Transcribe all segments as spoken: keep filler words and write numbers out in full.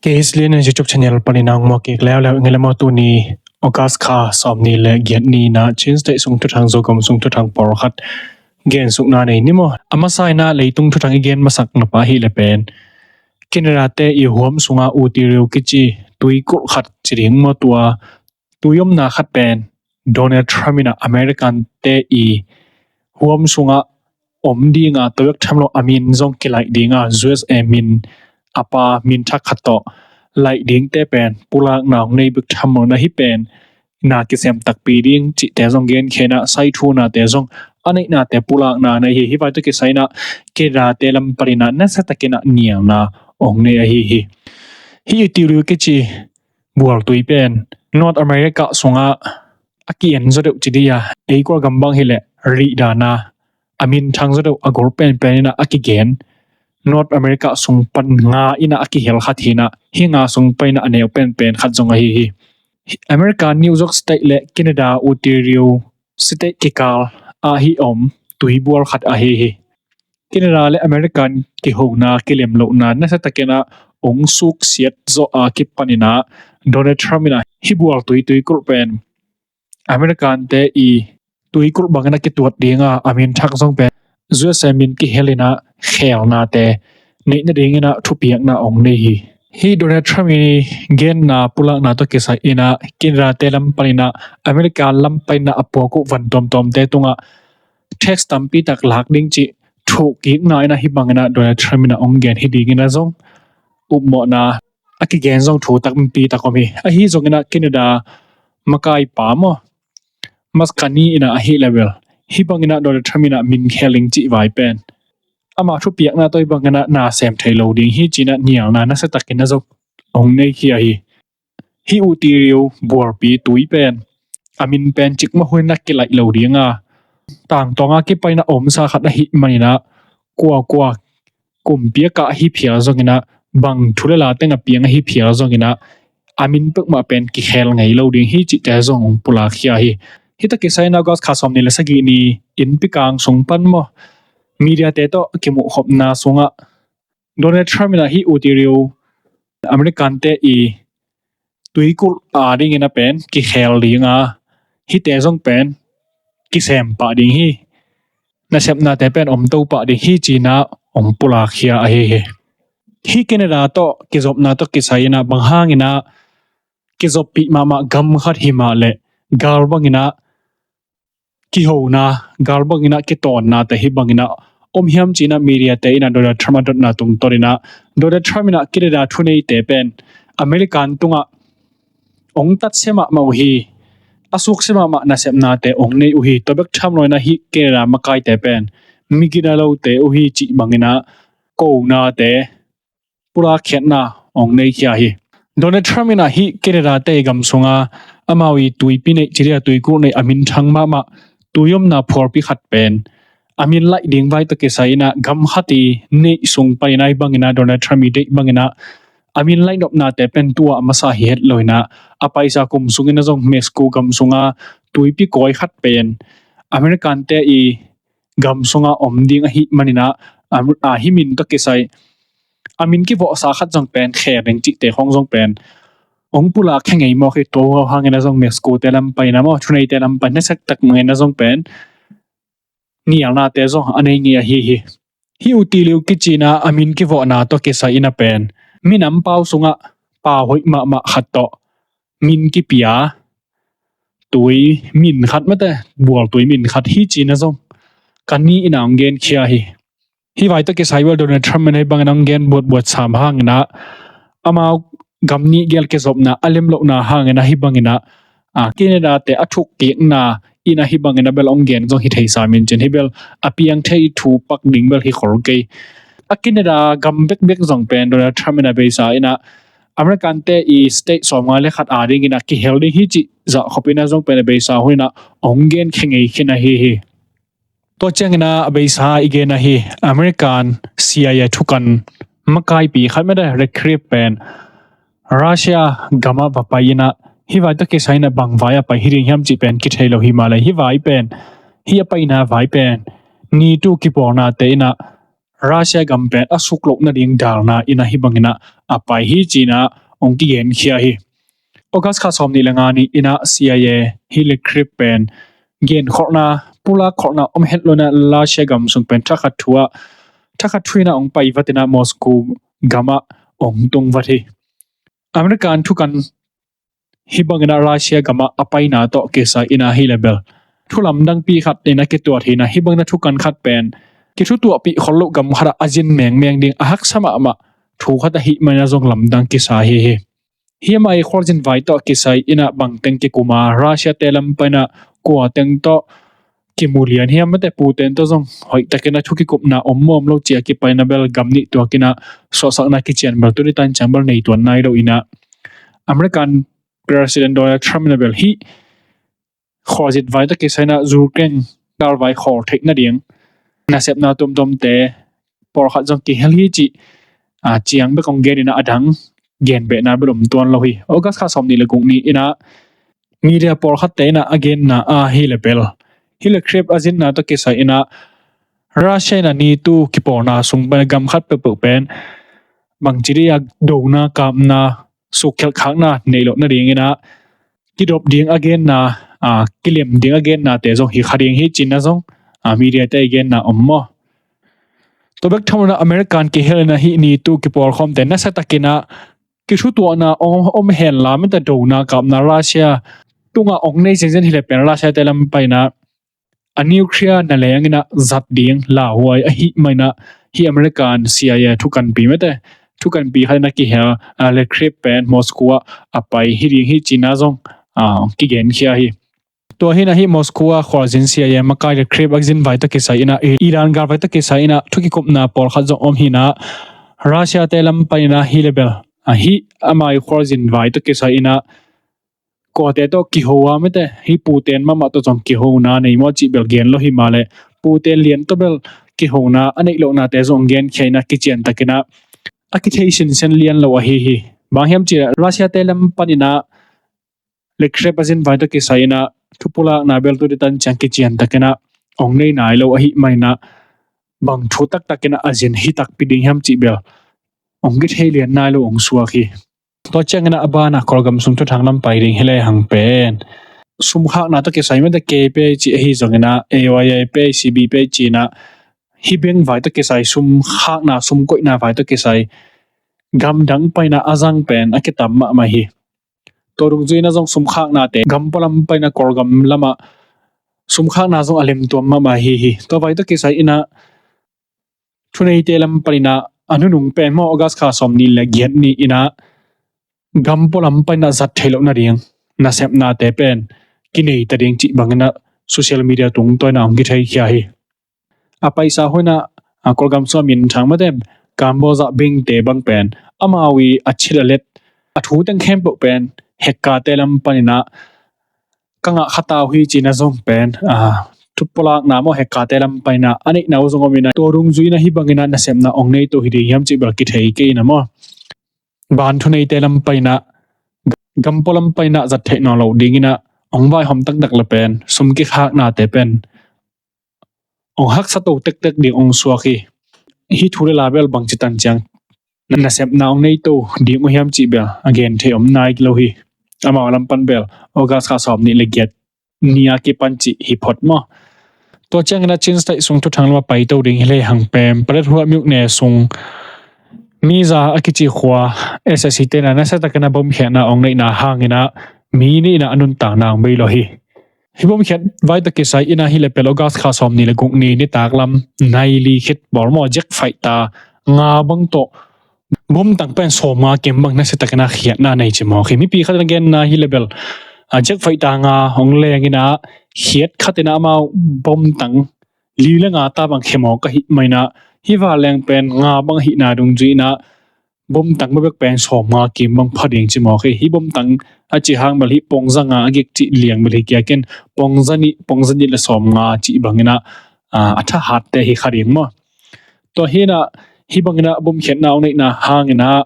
K H L N YouTube channel panin a hong muak kik leuleu ing ei le maw. Tuni August kha sawmnih le giat ni-in ah Chin State sung thuthang, Zogam sung thuthang pawlkhat gensukna nei ni maw. A masa-in ah leitung thuthang i gen masak nop ahi le pen Canada te i huam sungah utiriu kici tuikulh khat ci ding maw, tua tui omna khat pen Donald Trump in ah American te i huam sungah om dinga, tua bek tham lo a min zong kilaih dinga, U S A min, a pa min thak khat tawh laih dingte pen pulakna hong nei bek tham lo-in ah, hih pen na kisem takpi ding cihte zong genkhia-in ah, saithu nate zong a neihnate pulakna nei hi. Hih vai tawh kisai-in ah Canada te lam panin ah nasiatakin ah nialna hong nei ahi hi. Hih utiriu kici bualtui pen North America sungah a ki-en zaw deuh ci ding a, ei Kawlgam bang hi leh rih dan a, a minthang zaw deuh, a gol penpen in ah a kigen, North America sung pan nga in ah a kihel khat hi-in ah, hih nga sung pan in ah a neu penpen khat zong ahi hi. America New York State le Canada utiriu state kikal ah hih om tuibual khat ahi hi. Canada le American kihona, kilemlohna nasiatakin ah hong suksiat zawh a kipanin ah Donald Trump in ah hih bualtui tuikulh pen American te i tuikulh bangin ah kituat dinga, a min thak zong pen U S A min kihel in ah khelnate neih nadingin ah thupiakna hong nei hi. Hih Donald Trump i genna pulakna tawh kisai-in ah Canada te lam panin ah America lam panin ah a puak uh van tuamtuamte tungah tax tampi tak lak ding cih thuk kikna in ah hih bangin ah Donald Trump in ah hong gen hi dingin ah zong upmawhna a kigen zong thu tampi tak om hi. Ahi zongin ah Canada makaipa maw, Mark Carney in ah ahi le bel, hih bangin ah Donald Trump in ah min khel ding cih vai pen ama thupiakna tawh hih bangin ah na sem thei lo ding hi ci-in ah nialna nasiatakin ah zong hong nei khia hi. Hih utiriu bualpi tui pen a min pen cikmah hun in ah kilaih lo dinga, tangtawng a kipan in ah omsa khat ahih manin ah, kuakua kumpi a kah ahi phial zongin ah, bang thu le la teng a piang ahi phial zongin ah, a min peuhmah pen kikhel ngei lo ding hi cihte zong hong pulakkhia hi. Hih tawh kisai-in ah August kha sawmnih le sagih ni innpi kang sung pan maw, mediate tawh kimuhkhopna sungah Donald Trump in ah hih utiriu American te i tuikulh a dingin ah pen kikhel dinga, hihte zong pen kisem pah ding hi, nasepnate pen omto pah ding hi ci-in ah hong pulakkhia ahi hi. Hih Canada tawh kizopna tawh kisai-in ah bang hangin ah kizoppih mahmah gam khat hi mah leh, gal bangin ah kihona, gal bangin ah kitawnnate hih bangin ah om hiam ci-in ah mediate in ah Donald Trump a dotna tungtawn in ah, Donald Trump in ah Canada thuneite pen American tungah hong tatsia mahmah uh hi, a suksia mahmah nasepnate hong nei uh hi, tua bek tham lo-in ah hih Canada makaite pen migina lote uh hi cih bangin ah konate pulakkhiatna hong nei khia hi. Donald Trump in ah hih Canada te i gam sunga amau i tuipi neih ci ding a, tuikulh neih a minthang mahmah tui omna phualpi khat pen a min laih ding vai tawh kisai-in ah gam khat i neih sung panin ah hih bangin ah Donald Trump i deih bangin ah a min laih nopnate pen tua a masa hi het lo-in ah, a paisa kum sungin ah zong Mexico gam sunga tuipi kawi khat pen American te i gam sunga om ding ahih manin ah, a, a hih min tawh kisai a min kivawhsa khat zong pen khe ding cihte khawng zong pen hong pulakkhia ngei mawk hi. Tua hangin ah zong Mexico te lam panin ah maw, thuneite lam pan nasiatak mangin ah zong pen nialnate zong a nei ngei ahi hi. Hih utiriu kici-in ah a min kivawhna tawh kisai-in ah pen minam pau sungah pau hoih mahmah khat tawh min kipia, tui min khat mate, bualtui min khat hi ci-in ah zong Carney in ah hong genkhia hi. Hih vai tawh kisai bel Donald Trump in ah hih bangin ah hong gen buatbuat sam hangin ah, amau gam nih gel kizopna a lemlohna hangin ah hih bangin ah, a, Canada te a thukkikna in ah hih bangin ah bel hong gen zong hi thei sam in cin, hih bel a piang thei thu pak ding bel hi khol kei. A Canada gam bekbek zong pen Donald Trump in ah beisa in ah American te i state sawmnga le khat a dingin ah kihel ding hi cih zahkhopna zong pen a beisa hun in ah hong genkhia ngei khin ahi hi. Tua ciangin ah a beisa i gen ahi, American C I A thukan makaipi khat mate, Redcliffe pen Russia gam ah va pai in ah, hih vai tawh kisai-in ah bang vai a pai hi ding hiam cih pen kithei lo hi mah leh, hih vai pen, hih a paina vai pen NATO kipawlnate in ah Russia gam pen a suk loh nading dalna in ah hih bangin ah a pai hi ci-in ah hong kigenkhia hi. August kha sawmnih le nga ni in ah C I A hih Lakhriv pen genkholhna, pulakkholhna om het lo in ah Russia gam sung pen thakhat thu ah, thakhat thu in ah hong pai vat in ah Moscow gam ah hong tung vat hi. American thukan hih bangin ah Russia gam ah a paina tawh kisai in ah hih leh bel thu lamdangpi khat in ah kituat hi in ah, hih bangin ah thukan khat pen kithutuahpih khol loh gam khat ah a zin mengmeng ding a haksa mahmah thu khat ahih manin ah zong lamdang kisa hi hi. Hih ama ii khualzin vai tawh kisai in ah bangteng kikum a, Russia te lam panin ah kua teng tawh kimu lian hiam, mate, Putin tawh zong hoihtakin ah thu kikupna om maw om lo ci-a kipai in ah bel gam nih tuak in ah suahsakna kician bel tuni tan ciang bel nei tuan nai lo in ah, American President Donald Trump in ah bel hih khualzin vai tawh kisai in ah Ukraine galvai khawl theih nading nasepna tuamtuamte pawlkhat zong kihel hi cih, a, ciang bek hong gen in ah a dang genbehna bel om tuan lo hi. August kha sawmnih le guk ni in ah media pawlkhatte in ah a genna ah hih leh bel, hih Lakhriv a zinna tawh kisai in ah Russia in ah NATO kipawlna sung pan gam khat peuhpeuh pen bangci ding a dona kapna, sukkhialhkhakna neih loh nading in ah kidop ding a genna, a, kilem ding a gennate zong hi kha ding hi ci-in ah zong, a, media te ii genna om maw. Tua bek tham lo in ah American kihel in ah hih NATO kipawlkhawmte nasiatakin ah kithutuahna om, om hen la, mate, dona kapna Russia tungah hong nei zenzen hi leh pen Russia te lam panin ah a nuclear na leng in ah zat ding lauhuai ahih manin ah hih American C I A thukanpi, mate, thukanpi khat in ah kihel, a, Lakhriv pen Moscow ah a pai hi ding hi ci-in ah zong, a, kigenkhia hi. Tua hi in ah hih Moscow ah khualzin C I A makai Lakhriv a zin vai tawh kisai in ah, Iran galvai tawh kisai in ah thu kikupna pawlkhat zong om hi in ah, Russia te lam panin ah hih leh bel, a, hih ama ii khualzin vai tawh kisai in ah kuate tawh kiho a, mate, hih Putin mahmah tawh zong kihona nei maw cih bel gen lo hi mah leh, Putin lian tawh bel kihona a neih lohnate zong genkhia in ah kiciantakin ah a kithei sinsen lian lo ahi hi. Bang hiam cih leh Russia te lam panin ah Lakhriv a zin vai tawh kisai in ah thu pulakna bel tuni tan ciang kiciantakin ah hong nei nai lo ahih manin ah bang thu taktakin ah a zin hi takpi ding hiam cih bel hong kithei lian nai lo hong suak hi. Tua ciangin ah a ban ah Kawlgam sung thuthang lam pai ding hi lehang pen sumkhakna tawh kisai, mate, K pei cih ahi zongin ah A Y A pei, C B pei ci-in ah hih bank vai tawh kisai sumkhakna, sumkoihna vai tawh kisai gamdang panin ah a zang pen a kitam mahmah hi. Tua dungzui in ah zong sumkhaknate gam pualam panin ah Kawlgam lamah sumkhakna zong a lemtuam mahmah hi hi. Tua vai tawh kisai in ah thuneite lam panin ah a nunung pen maw, August kha sawmnih le giat ni in ah gam pualam panin ah zat theih loh nading nasepnate pen kinei ta ding cih bangin ah social media tungtawn in ah hong kitheikhia hi. A paisa hun ah, a, Kawlgam sung a minthang, mate, Cambodia bingte bang pen amau ii a chit a let a thu teng khempeuh pen hekkate lam panin ah ka ngah kha ta uh hi ci-in ah zong pen, a, thu pulakna maw, hekkate lam panin ah a neihna uh zong om in ah, tua dungzui in ah hih bangin ah nasepna hong nei to hi ding hiam cih bel kithei kei in ah maw. Ban thuneite lam panin ah, gam pualam panin ah zat theih nawn loh dingin ah hong vaihawm taktak leh pen sum kikhaknate pen hong haksa to tektek ding hong suak hi. Hih thu le la bel bangci tan ciang nasepna hong nei to ding uh hiam cih bel a gen thei om nai lo hi. Amau lam pan bel August kha sawmnih le giat ni a kipan cih hi phot maw. Tua ciangin ah Chin State sung thuthang lam ah pai to ding hi lehang pen Paletwa myone sung Miza a kici khua S A C te in ah nasiatakin ah bomkhiatna hong neihna hangin ah mi nih in ah a nuntakna hong bei lawh hi. Hih bomkhiat vai tawh kisai in ah hih leh pen August kha sawmnih le guk ni nitak lam nai li khit pawl maw, jet fighter nga bang tawh bomtang pen sawmnga kim bang nasiatakin ah khiatna nei ci mawk hi. Mipi khat in a genna hih leh bel, a, jet fighter nga hong leng in ah khiat khat in ah amau bomtang li le nga ta bang khia mawk ahih manin ah hih vanleng pen nga bang ahihna dungzui in ah bomtang bek pen sawmnga kim bang pha ding ci mawk hi. Hih bomtang a cih hang bel hih pongza nga a gik cih liang bel hi kiakin pongza nih, pongza nih le sawmnga cih bangin ah, a, a thahatte hi kha ding maw. Tua hi in ah hih bangin ah bomkhiatna hong neihna hangin ah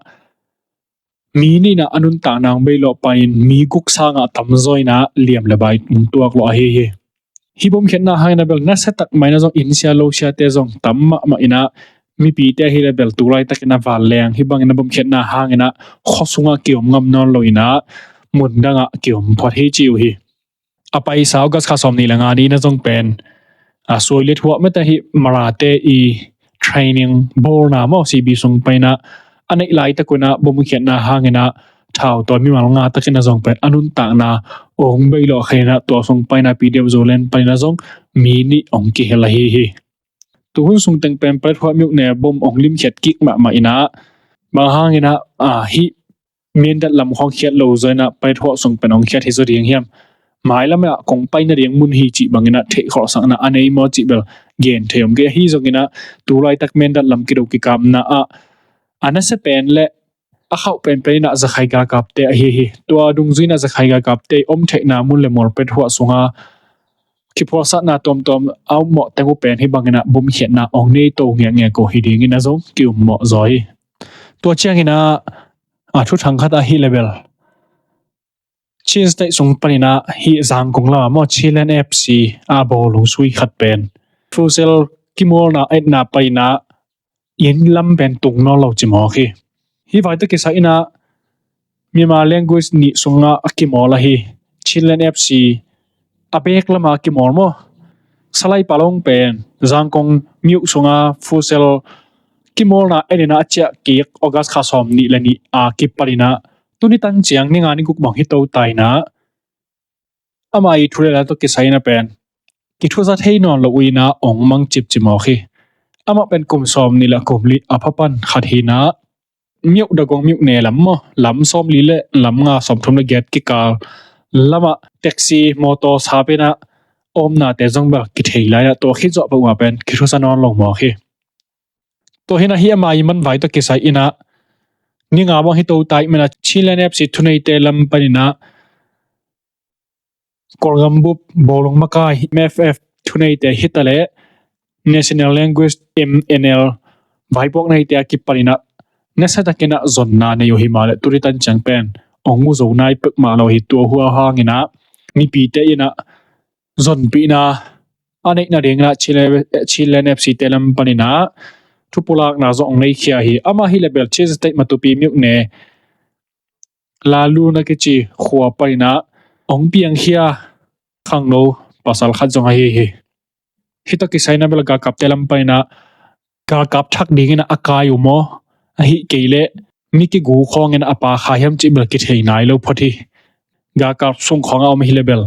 mi nih in ah a nuntakna hong bei lawh pai in mi guk sangah tamzaw in ah liam le bai hong tuak lawh ahi hi. Hih bomkhiatna hangin ah bel nasiatak mah in ah zong innsia losiate zong tam mahmah in ah mipite hi le bel tu laitakin a vanleng hih bangin a bomkhiatna hangin ah khua sungah kiom ngam nawn lo in ah mun dangah kiom phot hi ci uh hi. A paisa August kha sawm nih le nga ni in ah zong pen a suai le thuah mete hi Marate i training bawlna maw C B sung panin ah a neih laitak un ah bomkhiatna hangin ah thau tawi mimal nga takin ah zong pen a nuntakna ong bei lawh khin ah tua sung panin ah P D F Zoland panin ah zong mi nih ong kihel ahi hi. Tu hun sung teng pen palethuah miuhne bom ong limkhiat kik mahmah in ah bang hangin ah hih Mindat lam khawng khiat lo zaw in ah palethuah sung pen ong khiat hi zaw ding hiam? Mailam ah kong paina ding mun hi cih bangin ah theihkholhsakna a nei maw cih bel gen thei om kei. Ahi zongin ah tu laitak Mindat lam kido kikapna ah a nasia pen le a khauh penpen in ah Zakhai galkapte ahi hi. Tua dungzui in ah Zakhai galkapte om theihna mun le mual palethuah sunga kiphualsakna tuamtuam a om mawh teng uh pen hih bangin ah bomkhiatna ong nei to ngiakngiak uh hi dingin ah zong ki-um mawh zaw hi. Tua ciangin ah a thuthang khat ah hih le bel Chin State sung panin ah hih Zangkong lam ah maw Chinland F C a bawlung sui khat pen Futsal kimawlna etna panin ah inn lam pen tung nawn lo ci mawk hi. Hih vai tawh kisai in ah Myanmar language nih sungah a kimawl ahi Chinland F C a bek lamah a kimawl maw Salai Palong pen Zangkong miuh sunga Futsal kimawlna en in ah a ciah kik August kha sawm nih le nih a kipanin ah tuni tan ciang ni nga ni guk bang hi to ta in ah ama i thu le la tawh kisai in ah pen kithuza thei nawn lo uh in ah ong mang cipci mawk hi. Amah pen kum sawm nih le kum li a phapan khat hi in ah miuh Dagong miuhne lam maw lam sawm li le lam nga sawm thum le giat kikal lamah taxi motor sap in ah omnate zong bel kithei lai in ah tua khit zawh peuhmah pen kithuza nawn lo mawk hi. Tua hi in ah hih ama i man vai tawh kisai in ah ni nga bang hi to ta ih man ah Chinland F C thuneite lam panin ah Kawlgam bup bawlung makai M F F thuneite hi ta le National Language M N L vaipuak neite a kipanin ah nasiatakin ah zonna nei uh hi mah le tuni tan ciang pen ong mu zo nai pek mah lo hi. Tua hua hangin ah mipite in ah zonpihna a neihna dingin ah Chinland F C te lam panin ah thupulakna zong ong nei khia hi. Ama hih le bel Chin State Matupi miuhne Lalun a kici khua panin ah ong piangkhia khangno pasal khat zong ahi hi. Hih tawh kisai in ah bel galkapte lam panin ah galkap thak dingin ah a kai uh maw ahi kei le mi kigu khawngin ah a pa kha hiam cih bel kithei nai lo phot hi. Galkap sung khawng a om hi le bel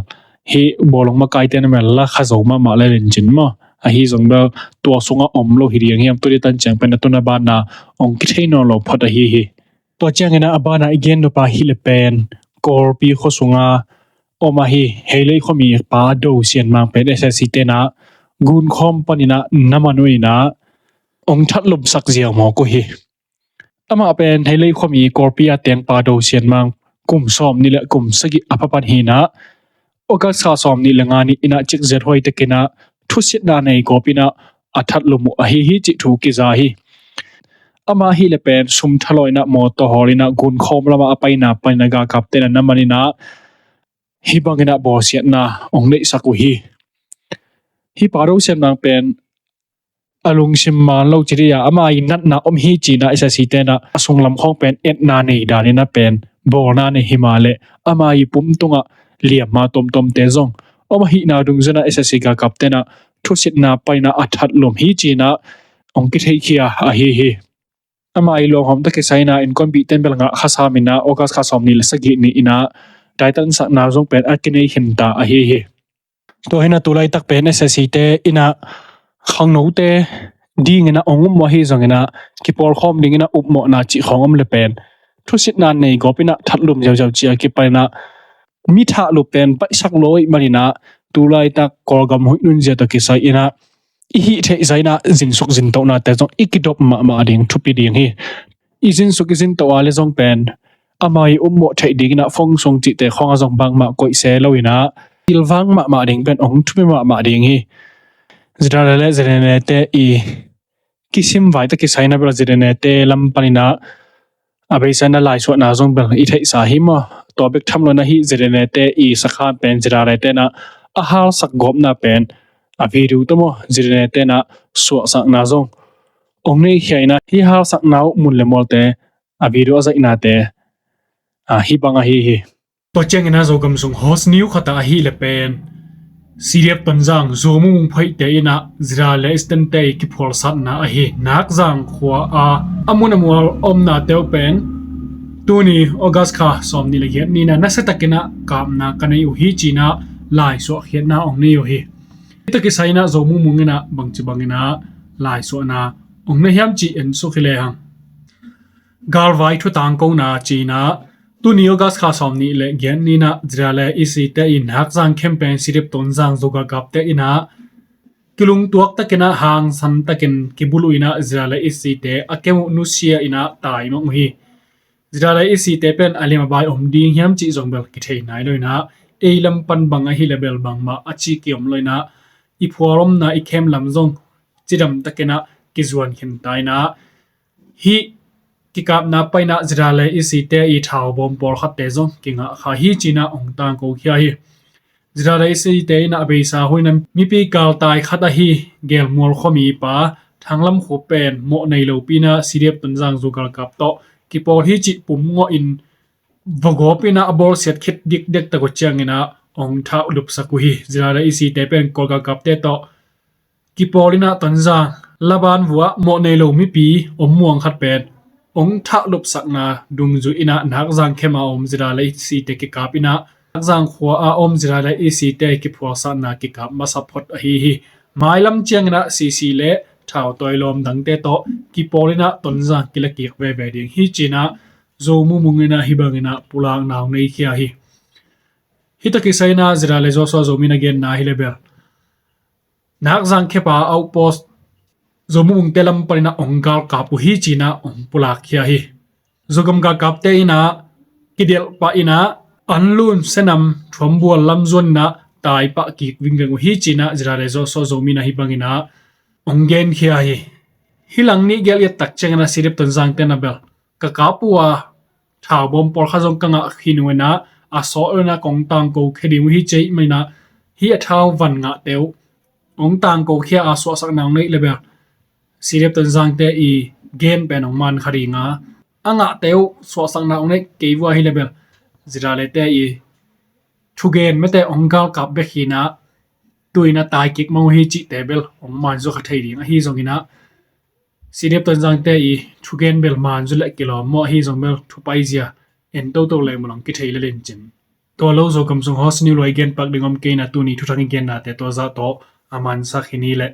hih bawlung makaite na bel la kha zo mahmah le lencin maw ahi zong bel tua sungah om lo hi ding hiam tuni tan ciang pen a tun a banna ong kithei nawn lo phot ahi hi. Tua ciangin ah a banah i gen nop a hih le pen Kawlpi khua sunga om ahi Heilei khuami Pa Do Sian Mang pen S S C te in ah gunkhawm panin ah na man uh in ah ong thatlumsak ziau mawk uh hi. Amah pen Heilei khuami Kawlpi a teng Pa Do Sian Mang kum sawm nih le kum sagih a phapan hi in ah August kha sawm nih le nga ni in ah cikziat huai takin ah thusitna nei gawp in ah a thatlum uh ahi hi cih thu kiza hi. Amah hih le pen sum thalaw in ah mawtaw hawl in ah gunkhawm lamah a paina panin ah galkapte in ah na man in ah hih bangin ah bawlsiatna ong neihsak uh hi. Hih Pa Do Sian Mang pen a lungsim man lo ci dih a ama i natna om hi ci in ah S S C te in ah a sunglam khawng pen etna nei dan in ah pen bawlna nei hi mah le ama i pum tungah liamma tuamtuamte zong om ahihna dungzui in ah S S C galkapte in ah thusitna panin ah a thatlum hi ci in ah ong kitheikhia ahi hi. Ama i luanghawm tawh kisai in ah innkuanpihte in bel ngah khasam in ah August kha sawm nih le sagih ni in ah daitansakna zong pen a kinei khinta ahi hi. Tua hi in ah tu laitak pen S S C te in ah khangnote dingin ah ong upmawh ahi zongin ah kipawlkhawm dingin ah upmawhna cih khawng om le pen thusitna nei gawp in ah thatlum ziauziau ci a kipan in ah mi thahlup pen paihsak lo ih man in ah tu laitak Kawlgam huih nunzia tawh kisai in ah i hih theih zah in ah zinsuk zintohnate zong i kidop mahmah ding thupi ding hi. I zinsuk i zintoh a le zong pen ama i upmawh theih dingin ah fong sung cihte khawng a zong bangmah koih se lo in ah pilvang mahmah ding pen ong thupi mahmah ding hi. Zirale le Zirane te i kisim vai tawh kisai in ah bel Zirane te lam panin ah a beisa in ah laisuahna zong bel i theihsa hi maw. Tua bek tham lo in ah hih Zirane te i sakhan pen Zirale te in ah a halsak gawpna pen a video tawh maw Zirane te in ah suahsakna zong ong nei khia in ah, hih hausakna uh mun le mualte, a video a zaihnate, a, hih bang ahi hi. Tua ciangin ah Zogam sung hot news khat ah ahih leh pen C D F Tonzang Zo Mung Mung phoihte in ah ZRA le Eastern te i kiphualsatna ahi Nakzang khua a, a mun a mual omnate uh pen tuni August kha sawmnih le giat ni in ah nasiatakin ah kapna ka nei uh hi ci-in ah laisuah khiatna ong nei uh hi. Hih tawh kisai in ah Zo Mung Mung in ah bangci bangin ah laisuahna ong nei hiam cih en suk hi lehang. Galvai thu tangkona ci-in ah tuni August kha sawmnih le giat ni in ah ZRA le EC te in Nakzang camp pen C D F Tonzang Zo galkapte in ah kilungtuak takin ah hangsan takin kibuluh in ah ZRA le EC te a camp uh nusia in ah taimang uh hi. ZRA le EC te pen a liam a bai om ding hiam cih zong bel kithei nai lo in ah, ei lam pan bang ahih leh bel bangmah a ci kiom lo in ah, i phual omna i camp lam zong cidam takin ah kizuan khin ta in ah, hih kikapna pai in ah ZRA le EC te i thaubawm pawlkhatte zong kingah kha hi ci-in ah ong tangko khia hi. ZRA le EC te in ah a beisa hun in ah mipi kaltai khat ahi Gelmual khuamipa Thanglam Khup pen mawh nei lopi in ah C D F Tonzang Zo galkap tawh kipawl hi cih pum ngawh in vagawp in ah a bawlsiat khit dikdek tak uh ciangin ah ong thahlupsak uh hi. ZRA le EC te pen Kawl galkapte tawh kipawl in ah Tonzang Laban vua mawh nei lo mipi om muang khat pen ong thahlupsakna dungzui in ah Nakzang camp a om ZRA le EC te kikap in ah Nakzang khua a om ZRA le EC te kiphualsatna kikap masa phot ahi hi. Mailam ciangin ah CC le thautawi lawm dangte tawh kipawl in ah Tonzang kila kik veve ding hi ci-in ah Zo Mung Mung in ah hih bangin ah pulakna ong nei khia hi. Hih tawh kisai in ah ZRA le Joshua Zomi in a genna hi leh bel Nakzang camp a outpost Zo Mung Mung te lam panin ah ong galkap uh hi ci-in ah ong pulak khia hi. Zogam galkapte in ah kidelh pah in ah Anlun, Senam, Thuambual lam zuan in ah tai pah kik vingveng uh hi ci-in ah ZRA le Joshua Zomi in ah hih bangin ah ong gen khia hi. Hih lang nih gelh i et tak ciangin ah C D F Tonzang te in ah bel ka kap uh a, thaubawm pawlkhat zong ka ngah khin uh in ah, a sawt uh in ah kong tangko khia ding uh hi ci ahih manin ah, hih a thau van ngahte uh ong tangko khia a, suahsakna ong neih leh bel C D F Tonzang te i gen pen ong man kha ding a, a ngahte uh suahsakna ong neih kei vua hi leh bel ZRA le te i thugen mete ong galkap bek hi in ah, tu in ah tai kik mang uh hi cihte bel ong man zaw kha thei ding ahi zongin ah, C D F Tonzang te i thugen bel man zaw leh kilawm maw, ahi zong bel thupai zia en toto leh maw, ong kithei lel in cin. Tua lo Zogam sung hot news lua i gen pak ding om kei in ah, tuni thuthang i gennate tua zah tawh a mansak hi ni leh.